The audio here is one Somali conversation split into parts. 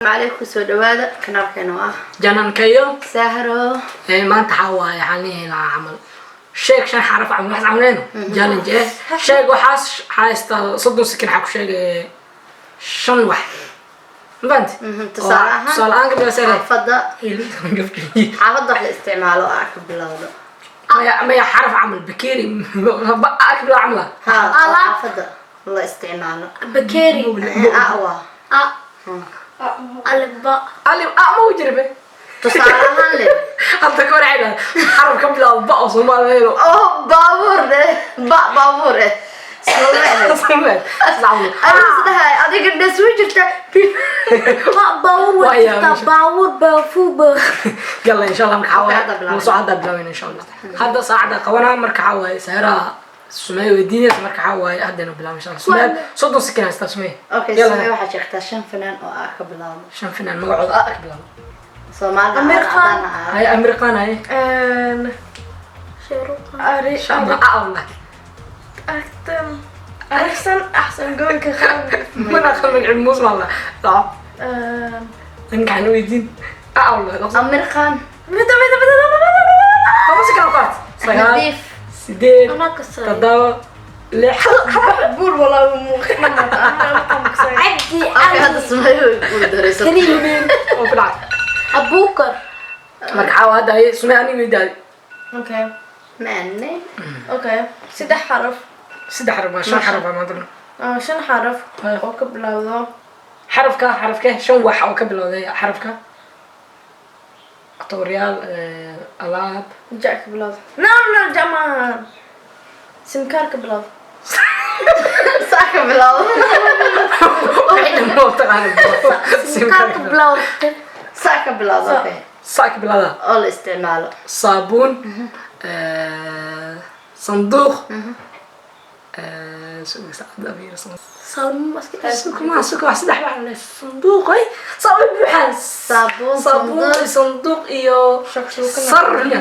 Calaykum, kusoo dhawaada kanaalkeena oo ah Janankayo. Sahro. Ee, maanta waxaa waaye, waxaan leeyahay camal sheeg shan xaraf camal waxaas camaleyno challenge sheeg. Waxaas haysta 30 second, waxaa ku sheegay shan wax, ma fahanti? Tusaale ahaan. Tusaale ahaan ka bilaab. Xaafadda, xaafadda wax la isticmaalo oo ah ka bilowdo. Maya maya, xaraf camal, bakeeri ba ka bilaab camal. Ha, oo Alaab. xaafadda la isticmaalo. Bakeeri. A waa. A, alif, ba. Alif a ma u jira be. Tusaale ahaan le. Hadda ka hor waxay dhahay xaraf ka bilaab ba oo Soomaaliyeed. Oo baabuur eh, ba baabuur eh. Soomaaliyeed. Adiga isdhahay, adiga dhes way jirta. Ba baawur Waa waa jirtaa. meesha. Baawur, baafu, ba. يلا ان شاء الله. Marka Okay, hadda waxaa bilaabay. soo hadda bilaabayna insha Allah. Hadda saacada qabanaa. Marka waxaa waaye Sahra Sumay weydiinaysa. Marka waxaa waaye haddaynu bilaabay insha Allah. Sumay, 30 second haysta, Sumay. Okay. Yalla. Samee, waxaad sheegtaa shan fanaan oo ah ka bilowdo. Shan fanaan magacooda ah ka bilaabo. Soomaalida. Amir Khan. Hay, Amir Khan, hay. Shaaruq. Ari, Insha Allah ah Allah. Aragtan. Aragsan axsan gobolka Khan. Mana aqal magaci muus ma Allah la. Ninka waxaan weydiin ah Allah. Amir Khan. Mida mida mida. 10 second qaat. 9, Nadiif. 8, Anaa kasay. 7, 6. Buul walaa muuqan. Cabdi. Okay, hadda Cali. Sumay way ku daraysa. Kariim. Oo ku dhacay. Abuukar. Marka waxaa hadda hay Sumay aniga weydiiday. Okay. Maane. Okay. Saddex xaraf. Saddex xaraf waa shan xaraf aa maanta. Shan xaraf oo ka bilowdo. Xarafka, xarafke, shan wax oo ka bilowday xarafka, tooryaal, alaab. Ja ka bilowdo. No no, ja maahan. Simkaar ka bilowdo. Saa ka bilowdo. Waxay taqaana. Simkaarka bilowda. Saa ka bilowdo, okay. Saa ka bilowda. Oo la isticmaalo. Saabuun, sanduuq, Salmo iska. Sukuma sukuma, saddex wax le sanduuq ay saa u buuxaan. Saabuun, saabuun. Sanduuq. Sanduuq iyo sarna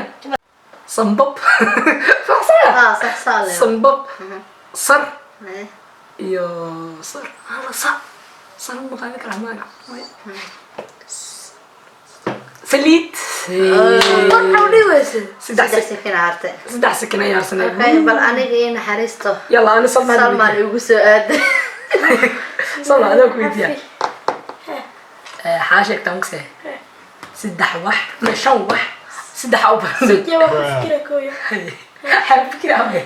sambab sax. Ah, sax, saa le. Sambab, sar iyo sar hala sa sar ma qaadan karaa magac? Maya. Saliid. Waxaa u dhiwaysa. Saddex. Saddex second hartay. 3 second ayaa harsanay. Okay, bal aniga ii naxariisto. Yalla, ana Salma. Salmaan igu soo aaday. Salma, adaa ku weydiiya. Waxaa sheegtaa mugse saddex wax ma shan wax, saddex u badan. Jawaab fikira kooya. Xaraf fikir ame,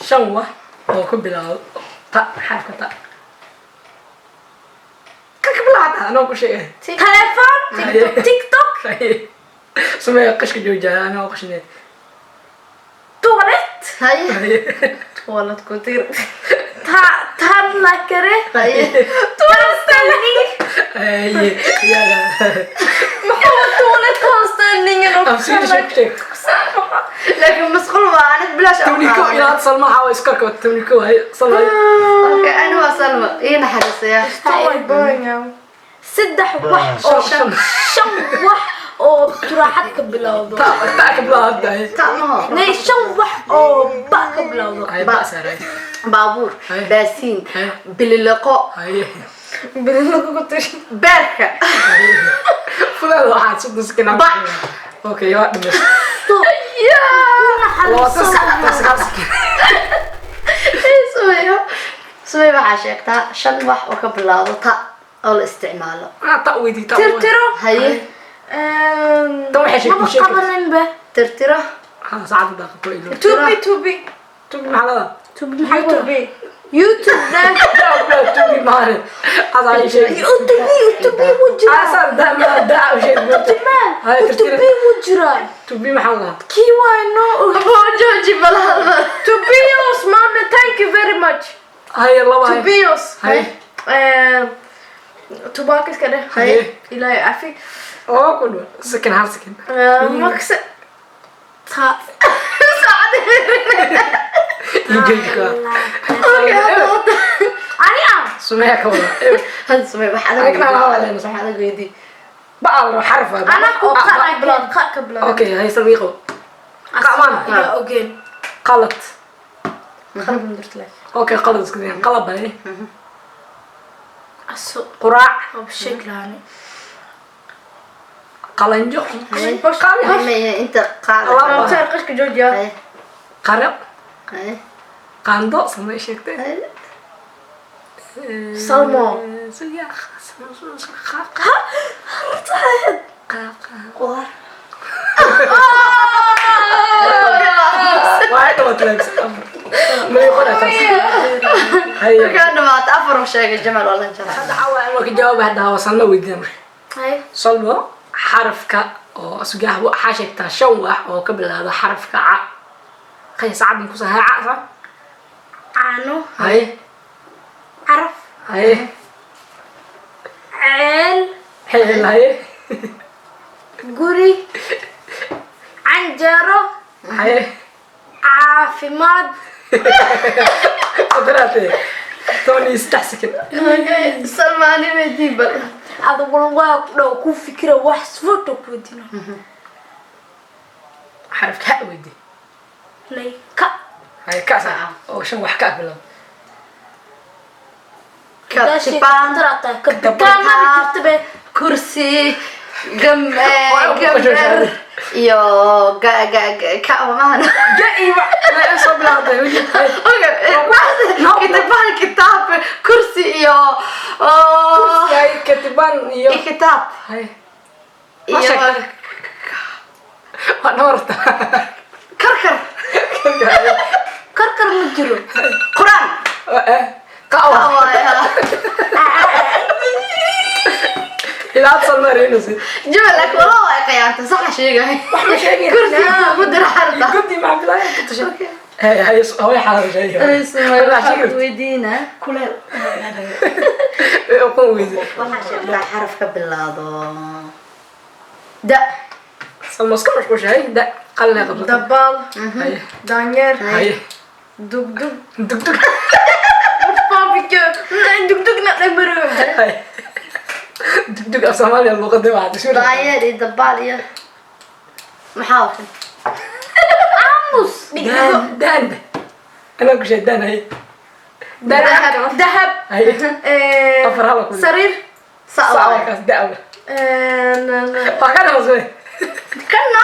shan wax oo ku bilaabo ta, xarafka ta ka bilaabta anoo ku sheegay. Telefoon, TikTok. Sumee, qashka joojiya, anoo qashine. Toilet. Haye. Walad ku tir. Ta tandläkare. Haye. Tandställning. Yala. Maxaa toilet tandställningen och Af Swedish ku sheeg. Laakiin masquul waa anig bilaash aan 11 qaadanay. Ilaa Salma waxaa waay iskorka 11. Hay Salma. Okay, ani waa Salma, ii naxariisaya. Boring now. Saddex wax oo shan. Shan wax oo turaaxad ka bilowdo. Ta ta ka bilaabta. Ta maho. Nay, shan wax oo ba ka bilowdo. Hay, ba saaray. Baabuur. Haye. Baasiin. Haye. Bililoqo. Hay. Bilin ku tir. Beerka. Fudaad waxaad 30 second. Ba. Okay, waa dhameys. 29 second. Sumayo, Sumay, waxaa sheegtaa shan wax oo ka bilowdo ta oo la isticmaalo. Ah, ta weydii, ta. Tirtiro. Haye. Tan waxay sheegtay Maba sheeg. qabanin ba. Tirtiro. Ha, saacada daaqato ilo. Tubi tubi. Tubi maxaa leedahay? YouTube. YouTube da. Tubi maale asaa ii sheeg. YouTube, YouTube wuu jiraa. Asaa da ma da u sheeg. Hay, tirtiro. YouTube wuu jiraa. Tubi maxaa leedahay? Kii waa no. Abo, jooji balada. Tobias, mama, thank you very much. Hay, laba, hay. Tobias. Hay. Tubaako iska dheh. Hay. Ilaahay cafi. Laba ku dhow second, hal second. Maksa. Ta. Ii jooji ka. Ani ah. Sumeeya ka wada. Hada Sumay wax adag. Anigana waa wadaynaa, Wax adag weydii. Ba al xarf waa. Ana ku Qa ka bilaab, qa ka bilaab. Okay, hay, samiiqo qacmaan. Yaa ogeen. Qalad. Qalab ma jirto laakiin. Okay, qalad isku dayan, qalab hay. Aso Quraac. oo sheeg lahaani. Qalanjo. Maya, inta qaada. Laba. Mukhtaar, qashka joojiya. Haye. Qaro. Haye. Qaando samay sheegtay. Haye. Salmo. Qudaar. Waxay dhawaatay may qorataa. Haye. Markaa dhamaata afar uu sheegay Jamal waa la jaraa. Hadda waxaa waa ka jawaab hadda waa sanna weydiin marka. Haye. Salmo, xarafka oo asugaah waxaa sheegtaa shan wax oo ka bilaaba xarafka ca. Qay sacad ku sahaa ca sax. Caano. Haye. Caraf. Haye. Ceel. Xeel. Haye. Guri. Canjeero. Haye. Caafimaad. Qadaraate 13 second. Salma, ani weydiin bal. Adiguna waa ku dhow ku fikira wax foto ku weydiino. Xarafka ha weydii. Nay ka. Haye, ka sax oo shan wax ka bilaab. Katibaan. Kabitaan ma jirta be. Kursi, gam Waa ku gambar qososhay. iyo ga ga ga ka maahan. Ja iba soo bilaabtay weli. Okay, kitibaan, kitaab, kursi iyo oh, Haye, katibaan iyo iyo kitaab. Haye. Ma iyo sheegtay. Waa dhawarta. Karkar. Karkar ma jiro. Quraan. Qawa. Waaye. Ilaa Salma reynaysa. Jamal, laakiin walaa waa khiyaantay, sax sheegay. Wax ma sheegin. Kursi ku dira xarta. Gudi ma bilaay ku tashay. Haye haye, hooy xaadir sheegay. Waxaa weydiina. Kuleel. Aqoon weydi. Waxaa sheegtaa xaraf ka bilaado da. Salma iska mashquushahay da qalin qabsato. Dabaal. Haye. Daanyeer. Haye. Dugdug. Dugdug. Faafike. Dugdugna dhamaro. Haye. Dugdug af Soomaaliya luqadda waxaad isku Daanyeer iyo dabaal iyo maxaa wakan? Aamus. daan daan anaa ku sheeg daan. Haye, daan. Dahab. Dahab. Haye. Afar hala ku Sariir. Sa waaye. saawakaas da'wa waa ka dhamasay. Kana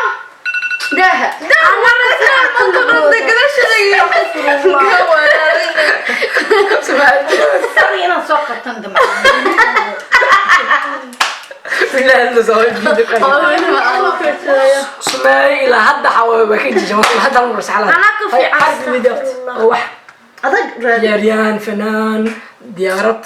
daaha. Inaan soo qabtan dambe. Bilahi inta soo Sumay ilaa hadda xawaa waa ka jijaba hadda mar saxla. Anaa ka fiican. Xarf midaft oo wax Adag raadi. Ciyaaryahan, fanaan, diyaarad.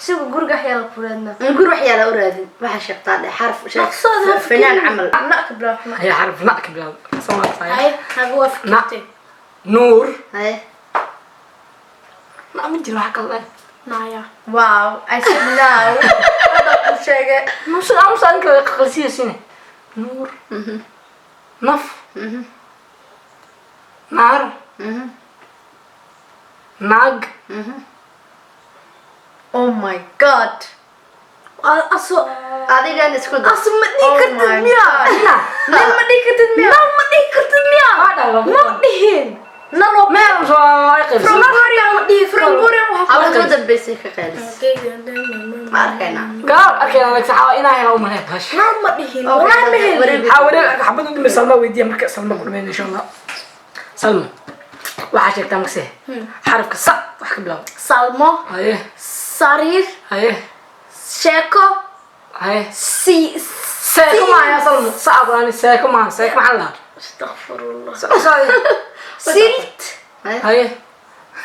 Siga guriga waxyaala ku raadna. Gur waxyaala u raadin. Waxaa sheegtaa dhe xarf sheeg. Naqsooda ha fanaan camal. Na ka bilaab. Haya, xarf na ka bilaab. Soomaa. Haye, haga waa Na. fikirtay. Nuur. Haye. Na ma jiro wax kale. Naya. Wow, I said now. Hadda ku sheegay. Nuur aamus adinka qalsiya sine. Nuur. Naf. Naar. Naag. Oh my God. Aso Adigan isku dar. aso ma dhihi Oh kartid my miyaa? Na. Nin ma dhihi kartid miyaa? Nal ma dhihi kartid miyaa? Waa dhawa. Ma dhihin. Nal oo Meel soo ay qaybsan. From Korea ma dhihi From karo. Korea waxaa Xabad ugu dambeysay ka qeylis. Ma arkayna. Gaar arkayna like saxaa inaa helo uma leedahay. Nal ma dhihin. Okay, Wallahi ma helin. wareeg. Waxaa wareeg xabad u dambe Salma weydiiya marka Salma ku dhameyn insha Allah. Salma, waxaa sheegtaa makse xarafka sa wax ka bilaabo. Salmo. Haye. Sariir. Haye. Sheeko. Haye. Si. Seeko maaha Salma, sa aqooni seeko maaha, seeko maxaa la dhahaa? Astaghfirullah. Sa- Silt. Haye. Haye,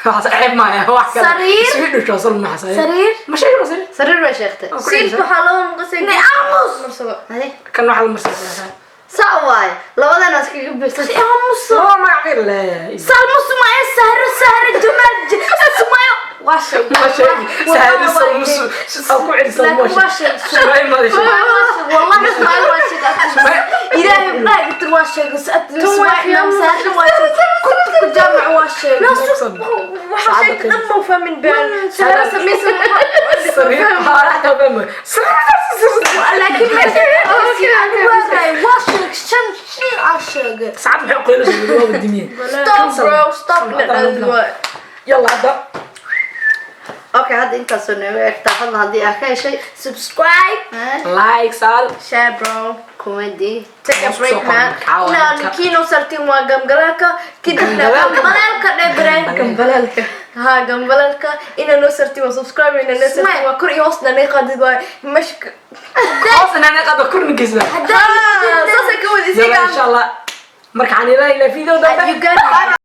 waxaas ceeb maaha wax kale. Sariir. Isugu dhusho Salma maxaa haye. Sariir. Ma sheegi ma sariir. Sariir way sheegtay. Silt waxaa loo maqasay. Nay aamus. Marsado. Haye. Kan waxa la marsaa. Sa waaye. Labadan iskaga buuxsan. Aamus. Waa magac qeyr le. Salmo, Sumaya, Sahro, Sahro, Jamal, Sumayo. Waa sheeg. Ma sheegi sahali Salma ku celi Salma. Laakiin waa sheeg. Sumay ma sheegi. والله سمعي واشيك إلهي بلا قلت واشيك سألت سمعي سهل واشيك كنت في الجامع واشيك Waxaa sheegtay dhan ma fahmin been. سهرة سميسة. Sariir waxaa ka fahmay. لكن ما واشيك شن شن عاشق. Saacad maxay u qaylinaysaa waa dimiye. Stop bro, stop. يلا hadda. Okay, hadda intaasoo nooga egtaa. Fadlan haddii aad ka heshay, Subscribe. Like saal. Share, bro. Comedy. Take a Hoos break, kusoo man. qoran, Inaan marka. kiino sartin waa gamgalalka, kadibna Gambalaalka. gambalaalka dhebre. Gambalaalka. Ha, gambalaalka ina noo sartin waa subscribe, ina noo sartin waa kor iyo hoos dhanay qaadid waa mashka. Hoos inaan qado kornigiisa. Saasay ka wada Yalla, isiga. insha Allah marka aan ilaa video dambe. You got it.